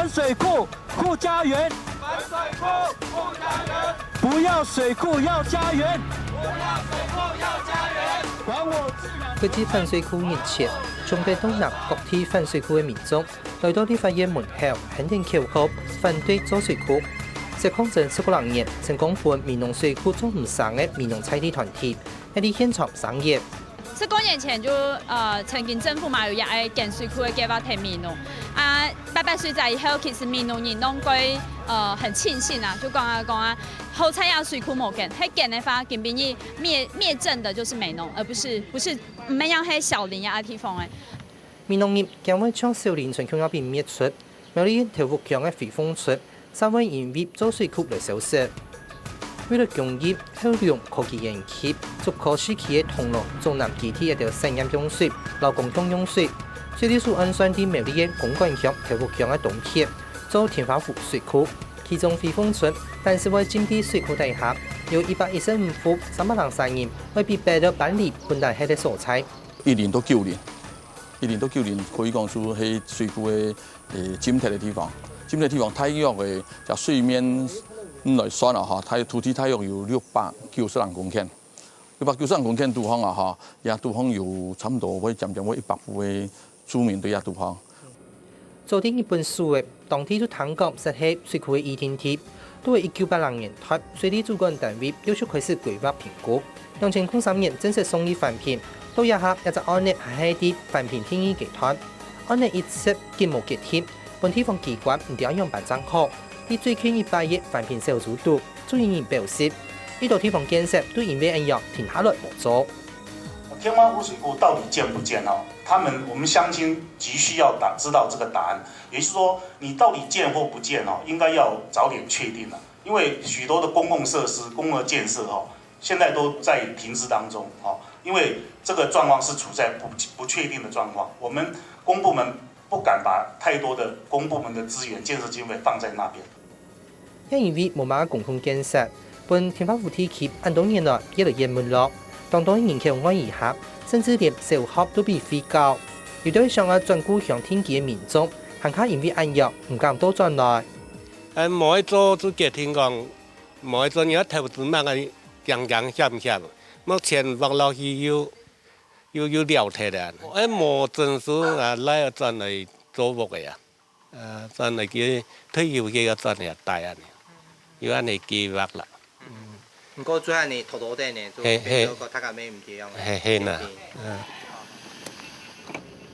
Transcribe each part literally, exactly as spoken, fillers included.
水库，护家园。反水库，护家园。不要水库，要家园。不要水库，要家园。还我自然。国际反水库日前，中北東南各地反水庫个民眾來到立法院門口，喊等口號，反對造水庫。實抗爭十个零年，成功分美濃水庫做毋成个美濃在地團體， 在現場聲援。十多年前就呃，曾經政府嘛有也愛建水庫个計畫在美濃。啊，八八水災以後，其實美濃人攏會呃很慶幸啊，就講啊講啊，好彩啊水庫無建，係建个話，今晡日滅滅鎮的就是美濃，而不是不是毋係樣係小林啊地方誒。美濃人驚會像小林村共樣被滅族，苗栗縣頭屋鄉个回鳳村， 煞會因為造水庫來消失。為了供應後龍科技園區、竹科四期个銅鑼、竹南基地一兜產業用水摎公共用水，水利署按算在苗栗縣公館鄉頭屋鄉个東片做天花湖水庫，其中回鳳村單是會浸在水庫底下，有一百一十五戶三百零三人會被逼到搬離本來歇个所在。一零到九零，一零到九零可以講係水庫个 誒，浸忒个地方。浸忒个地方大約个，就水面來算啊，吼，大約土地大約有六百九十零公頃。六百九十零公頃肚項啊，吼，這肚項有差毋多會將近會一百戶个住民在這肚項。做得日本手个，當地就聽講設係水庫个預定地， 在一九八零年代，水利主管單位陸續開始規劃評估。兩千空三年正式送入環評，到這下，這隻案例還係在環評第二階段。案例一直緊無決定，分地方機關毋知愛仰般正好。在最近一擺个環評小組肚，就有人表示，一兜地方建設都因為恁樣停下來無做。天花湖水庫到底建不建哦？他們，我們鄉親急需要答，知道這個答案。也就是說，你到底建或不建哦，應該要早點確定了。 因為許多的公共設施、公共建設哦，現在都在停滯當中哦，因為這個狀況是處在不不確定的狀況，我們公部門不敢把太多的公部門的資源、建設經費放在那邊。也因為無麼个公共建設，分天花湖地區恁多年來越來越沒落，當多人口外移下，甚至連小學都被廢校。有兜想愛轉故鄉定居个民眾，還較因為恁樣毋敢倒轉來。 哎，無愛做就決定講，無愛做，你愛投資麼个驚驚險險，目前望落去又又又了忒了。哎，無證書啊，來轉來做屋个啊，呃，轉來去退休去要轉來戴啊，有恁呢計劃啦。毋過最後呢，拖拖等呢，就嘿，變做講大家買毋起樣个。嘿，嘿呐，嗯。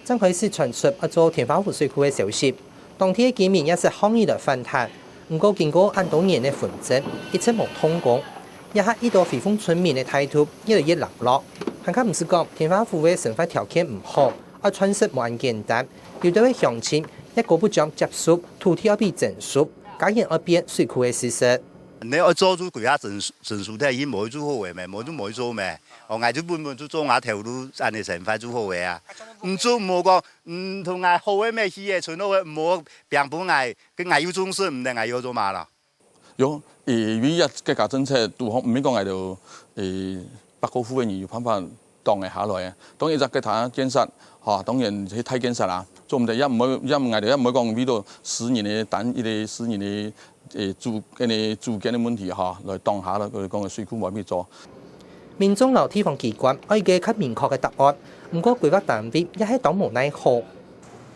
正開始傳出愛做天花湖水庫个消息，當地个居民也係抗議來反彈。毋過經過恁多年个紛爭，一直無動工。這下一兜回鳳村民个態度越來越冷落，還較毋使講天花湖个生活條件毋好，愛鑽石無恁簡單。有兜个鄉親也姑不將接受土地愛被徵收，家園愛變水庫个事實。你愛做出規劃徵徵收忒，佢無做好个咩？無就無做咩？哦，𠊎就本本就做𠊎頭路，恁呢生活就好个啊。毋做毋好講， 嗯，同𠊎好个物事个，存好个，毋好平分𠊎，該𠊎有重視，毋知𠊎要做麼啦？有，誒，因為這國家政策都毋係講𠊎兜，誒，八个戶个人有辦法擋得下來个。當然，一隻國家建設，吼，當然係大建設啊，做毋得，也毋會，也毋，𠊎兜也毋會講為著私人个單一个私人个，誒，主，該个主見个問題，吼，來擋下來，講个水庫無愛做。 民眾摎地方機關愛一個較明確个答案，毋過規劃單位也係當無奈何。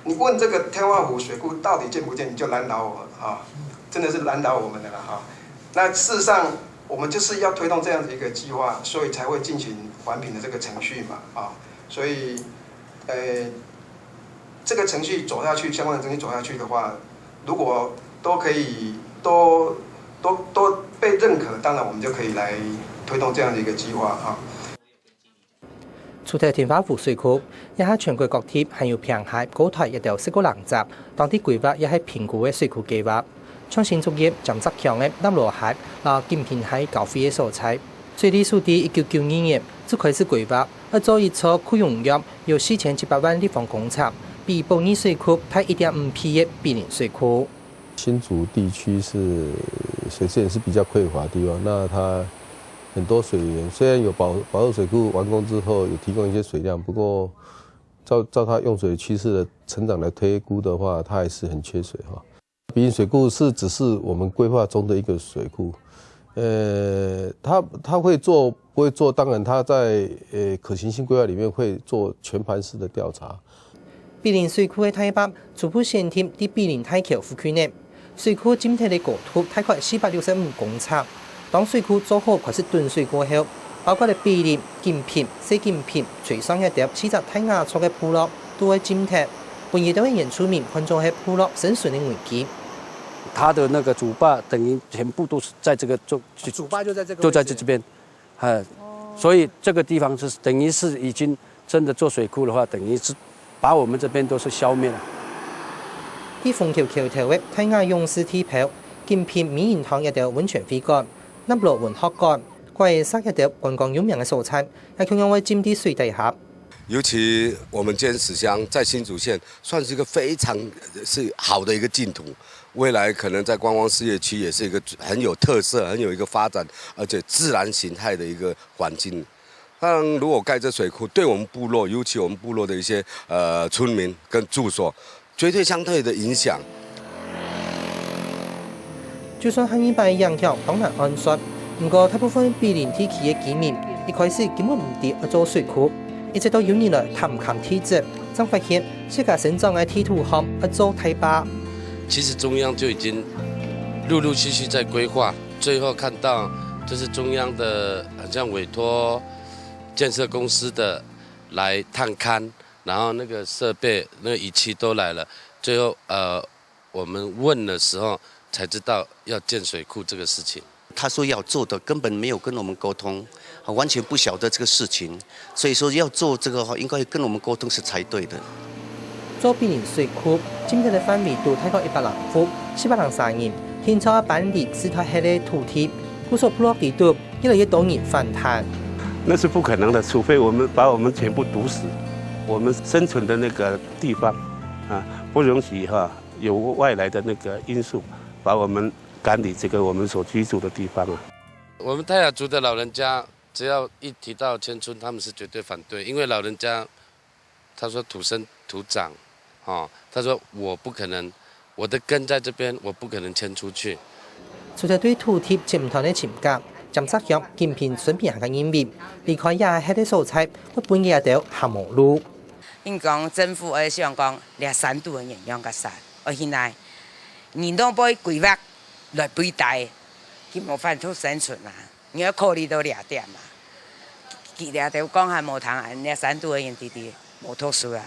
你問這個天花湖水庫到底建不建，你就難倒我了啊，真的是難倒我們的了哈。那事實上，我們就是要推動這樣子一個計劃，所以才會進行環評的這個程序嘛，啊，所以，呃，這個程序走下去，相關的程序走下去的話，如果都可以，都，都，都被認可，當然我們就可以來推動這樣的一個計劃哈。除忒天花湖水庫，這下全國各地還有坪海、高台一兜十个零隻，當地規劃也係評估个水庫計畫。像新竹縣尖石鄉个南螺溪摎金坪溪交匯个所在，水利署在一九九二年就開始規劃，愛做一座庫容量有四千七百萬立方公尺，比寶二水庫大一點五倍个比鄰水庫。新竹地區是水資源是比較匱乏的地方，那它很多水源雖然有寶，寶二水庫完工之後有提供一些水量，不過照，照它用水趨勢的成長來推估的話，它還是很缺水哈。碧林水庫是只是我们规划中的一个水库，呃，它它会做不会做，当然它在呃可行性规划里面会做全盘式的调查。碧林水库个大壩初步選定在碧林大橋附近个，水庫浸忒个高度大概四百六十五公尺。当水库做好开始囤水过后，包括了碧林、金坪、细金坪、水上一条四只大雅族个部落都会浸忒，分一兜个原住民看做係部落生存个危机。它的那个主坝等于全部都是在这个就主坝就在这个就在这这边，呃，所以这个地方是等于是已经真的做水库的话，等于是把我们这边都是消灭了。在红橋桥头个大雅勇士地標，金坪美仁堂一條溫泉會館、納羅文學館，蓋石一條觀光有名个所在，也共樣會浸在水底下。尤其我们尖石乡在新竹县算是一个非常是好的一个净土，未来可能在观光事业区也是一个很有特色、很有一个发展，而且自然形态的一个环境。当然，如果盖这水库，对我们部落，尤其我们部落的一些呃村民跟住所，绝对相对的影响。就算下二擺影響當難按算，毋過大部分碧林地區个居民一開始根本毋知愛做水庫，一直到有人來探勘地質，正發現自家生長个地圖項愛做大壩。其实中央就已经陆陆续续在规划，最后看到就是中央的好像委托建设公司的来探勘，然后那个设备、那个仪器都来了，最后呃，我们问的时候才知道要建水库这个事情。他说要做的根本没有跟我们沟通，完全不晓得这个事情，所以说要做这个话，应该跟我们沟通是才对的。做碧林水庫，浸忒个範圍都大概一百零戶，四百零三人，定著愛搬離自家歇个土地，故所部落裡肚越來越多人反彈。那是不可能的，除非我们把我们全部堵死，我们生存的那个地方啊，不容许哈有外来的那个因素把我们赶离这个我们所居住的地方啊。我们泰雅族的老人家，只要一提到迁村，他们是绝对反对，因为老人家他说土生土长，哦，他说我不可能，我的根在这边，我不可能迁出去。除了對土地尋團个尋家，尖石鄉金坪村民還認為，離開這歇个所在，會分佢兜行無路。應講政府愛想講，這山肚个人仰結煞，愛去哪？你都愛規劃來對待，佢無法度生存啊！你愛考慮到這點啊！佢這兜講還無聽，這山肚个人弟弟無讀書啊，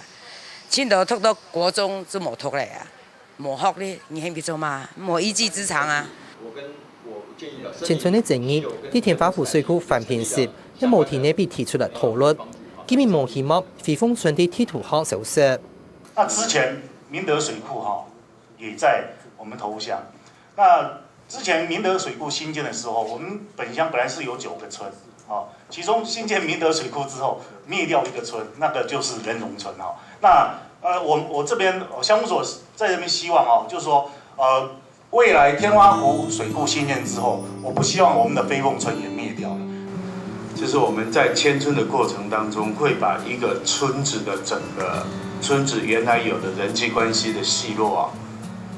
盡多讀到國中就無讀了啊！ 無學歷，你還去做麼？無一技之長啊！遷村个爭議，在天花湖水庫翻篇時，也無在該位提出來討論。居民無希望飛鳳村在地圖項消失。那之前明德水库哈，也在我们頭屋鄉。那之前明德水库新建的时候，我们本乡本来是有九个村，啊，其中新建明德水库之后，灭掉一个村，那个就是仁荣村哈。那呃，我我这边乡公所在这边希望哦，就是说呃，未来天花湖水库新建之后，我不希望我们的飞凤村也灭掉了。就是我们在迁村的过程当中，会把一个村子的整个村子原来有的人际关系的系络啊，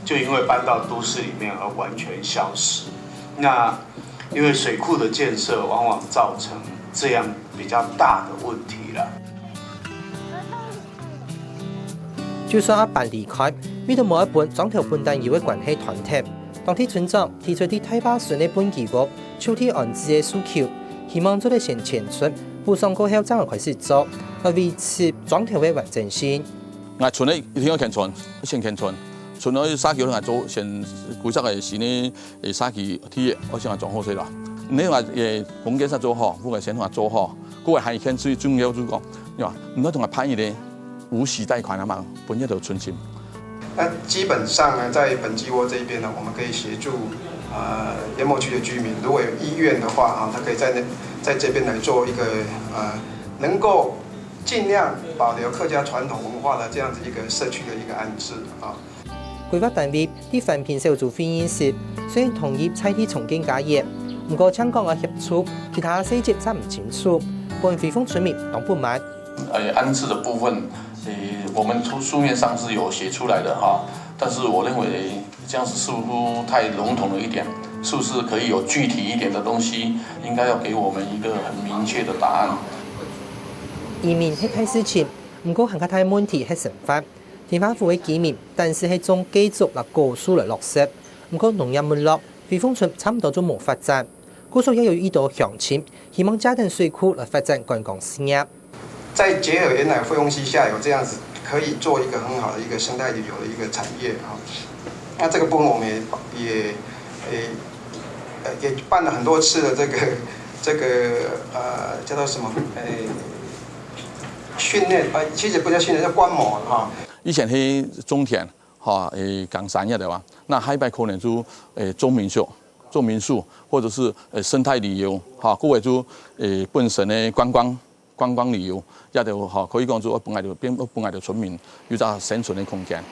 就因为搬到都市里面而完全消失。那因为水库的建设，往往造成这样比较大的问题了。就算阿爸離開，為到無愛分庄頭本旦有个關係斷忒，當地村長提出在大壩脣个畚箕屋就地安置个訴求，希望做得先遷村，補償過後正好開始做，來維持庄頭个完整性。 𠊎村个一定愛遷村，先遷村。村个社區愛做先規劃个新个社區體系，愛先裝好勢啦。你話个公建設做好，屋个先做好，各位還欠最重要就講，你話毋好同佢辦一個無息貸款啊嘛，分一條存心。那基本上呢，在本鸡窝这一边呢，我们可以协助呃研磨区的居民，如果有意愿的话啊，他可以在那在这边来做一个呃能够尽量保留客家传统文化的这样子一个社区的一个安置啊。 規劃單位在環評小組會議時，雖然同意在地重建家園，毋過淨講愛協助，其他細節正毋清楚，分飛鳳村民當不滿。呃，安置的部分，呃，我们书书面上是有写出来的哈，但是我认为这样子似乎太笼统了一点，是不是可以有具体一点的东西？应该要给我们一个很明确的答案。移民係大事情，毋過還較大問題係生活。田花湖个居民，但係係種雞棗摎果樹來落食，毋過農業沒落，惠豐村差毋多就無發展。故所也有一兜鄉親希望借等水庫來發展觀光事業。在结合原来惠丰溪下游这样子，可以做一个很好的一个生态旅游的一个产业哈。那这个部分我们也也也呃也办了很多次的这个这个呃叫做什么诶训练啊，其实不叫训练，叫观摩哈。以前係种田哈，诶耕山个对吧？那下一摆可能就诶种民宿，种民宿或者是诶生态旅游哈，各位就诶本身的观光。 观光旅游，也就吼可以讲做分𠊎兜变分𠊎兜村民有只生存的空间。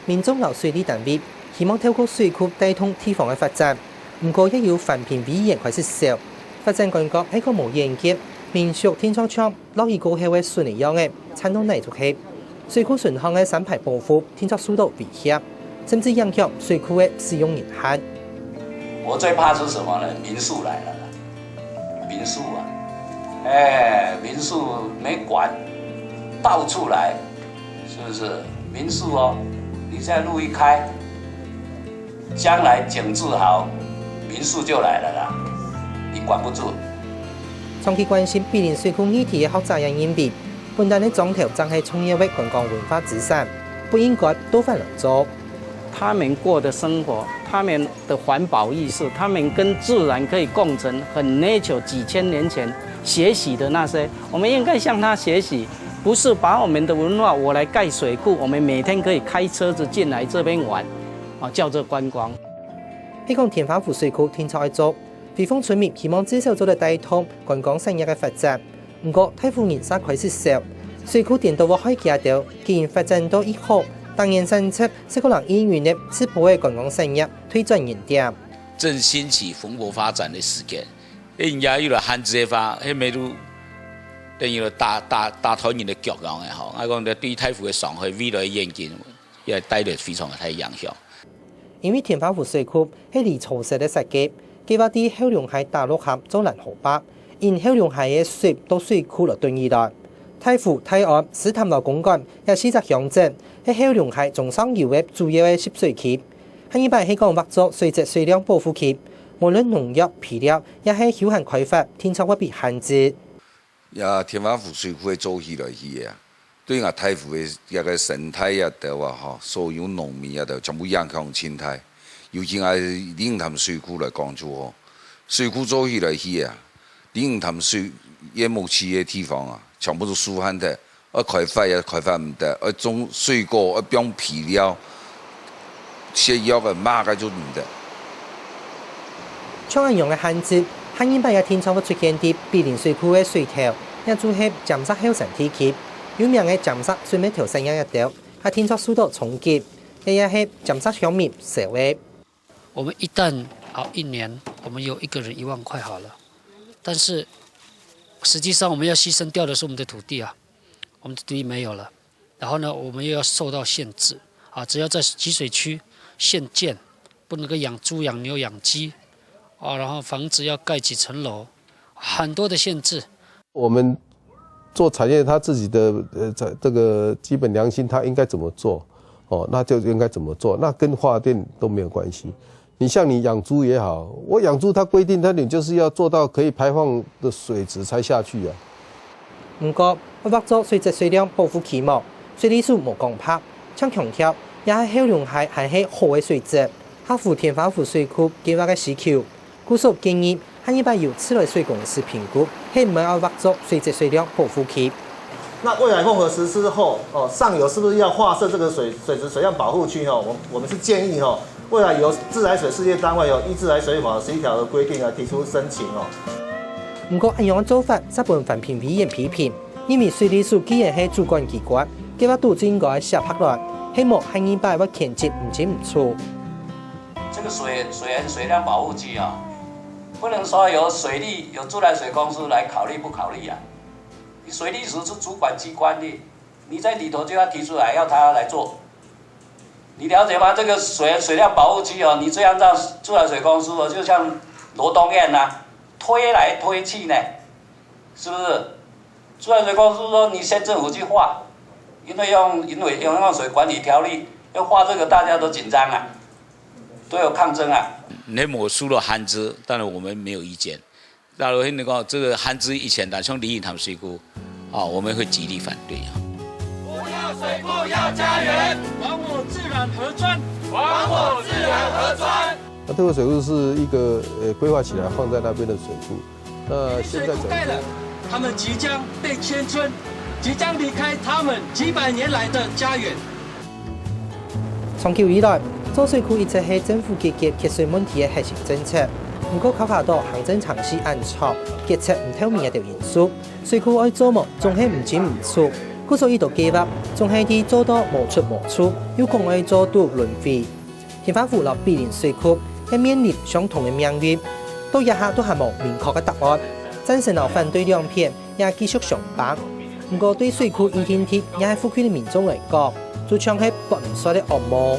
民众摎水利单位希望透过水库带动地方个发展，毋过也有环评委员开始笑，发展观光係个無遠見，民宿定著像落雨過後个筍仔樣仔，散到哪就去。水庫脣項个山排保護定著受到威脅，甚至影響水庫个使用人限。我最怕是什么呢？民宿来了。 民宿啊，哎，民宿没管，到处来，是不是？民宿哦，你现在路一开，将来景致好，民宿就来了啦，你管不住。长期关心毗邻水库议题个学者也认为，本旦个庄頭正係重要个觀光文化資產，不應該倒反來做。他們過的生活，他們 的環保意識，他們跟自然可以共存，很 nature 几千年前学习的那些，我们应该向他学习，不是把我们的文化我来盖水库，我们每天可以开车子进来这边玩，啊，叫做观光。係講田花湖水庫定著愛做，惠豐村民希望至少做得帶動觀光產業个發展。 毋過大湖人儕開始愁，水庫顛倒會害佢兜，既然發展到已好，當然產值係可能因為呢，直播个觀光產業退轉原點。正興起蓬勃發展的時間，人家有了限制个話，迄咩都等於了打打打斷人的腳樣个吼。我講對大湖个上海未來願景，也帶來非常个大影響。 因為田花湖水庫係離潮汐个設計，計畫在後龍溪打落涵做攔河壩，引後龍溪个水到水庫來囤起來。大湖、大安、獅潭摎公館這四隻鄉鎮係後龍溪中上游个主要个集水區。下二擺係講劃作水質水量保護區，無論農藥、肥料，也係休閒開發，定著會被限制。 也田花湖水庫个做起來去个啊，對𠊎大湖个這个生態也兜啊吼，所有農民也兜全部影響盡大。尤其𠊎鯉魚潭水庫來講就好，水庫做起來去啊，鯉魚潭水淹沒區个地方啊，全部都疏散忒，愛開發也開發毋得，愛種水果，愛放肥料， 食藥个麼个就毋得。像恁樣个限制，下二擺也定著會出現在毗鄰水庫个水頭，也就係尖石後山地區。有名个尖石水脈頭山影一兜，也定著受到衝擊，這也係尖石鄉民愁个。我们一旦好一年，我们有一个人一万块好了，但是实际上我们要牺牲掉的是我们的土地啊，我们的土地没有了。 然后呢，我们又要受到限制啊，只要在集水区限建，不能够养猪、养牛、养鸡啊，然后房子要盖几层楼，很多的限制。我们做产业，他自己的呃这这个基本良心，他应该怎么做？哦，那就应该怎么做？那跟发电都没有关系。 你像你养猪也好，我养猪它规定它你就是要做到可以排放的水质才下去啊。毋過，愛劃作水質水量保護區無，水利署無講白，淨強調這係後龍溪還係好个水質，合乎田花湖水庫計畫个需求。故所建議，下二擺由自來水公司評估，係毋係愛劃作水質水量保護區。那未来混合实施后，哦，上游是不是要划设这个水水质水量保护区？哦，我我们是建议哦， 未来由自来水事业单位哦，依自来水法十一条的规定来提出申请哦。毋過，恁樣个做法，煞分環評委員批評，因為水利署既然係主管機關，計畫肚就應該寫白來，係無下二擺會牽涉毋清毋楚。这个水水源水量保护区啊，不能说由水利由自来水公司来考虑不考虑啊。你水利署是主管机关的，你在里头就要提出来，要他来做。你了解吗？这个水水量保护区哦，你这样让自来水公司哦，就像罗东堰呐、推来推去呢，是不是？自来水公司说你县政府去划，因为用因为用用水管理条例要划这个，大家都紧张啊，都有抗争啊。你没收了限制，当然我们没有意见。 假如你讲这个限制以前，但像李隐潭水库，啊，我们会极力反对啊。不要水库，要家园，还我自然河川，还我自然河川。那退火水库是一个呃规划起来放在那边的水库，那现在水库盖了，他们即将被迁村，即将离开他们几百年来的家园。 長久以來，做水庫一直係政府解決缺水問題个核心政策。毋過考慮到行政程序恁長，決策毋透明个兜因素，水庫愛做無，總係毋進毋出。故所以多計畫，總係在做到無出無出，又講愛做都輪迴。天花湖摎毗鄰水庫，係面臨相同个命運，到這下都還無明確个答案。贊成摎反對兩片 也繼續相拚。毋過對水庫異定地也係附近个民眾來講，就像係發毋煞个惡夢。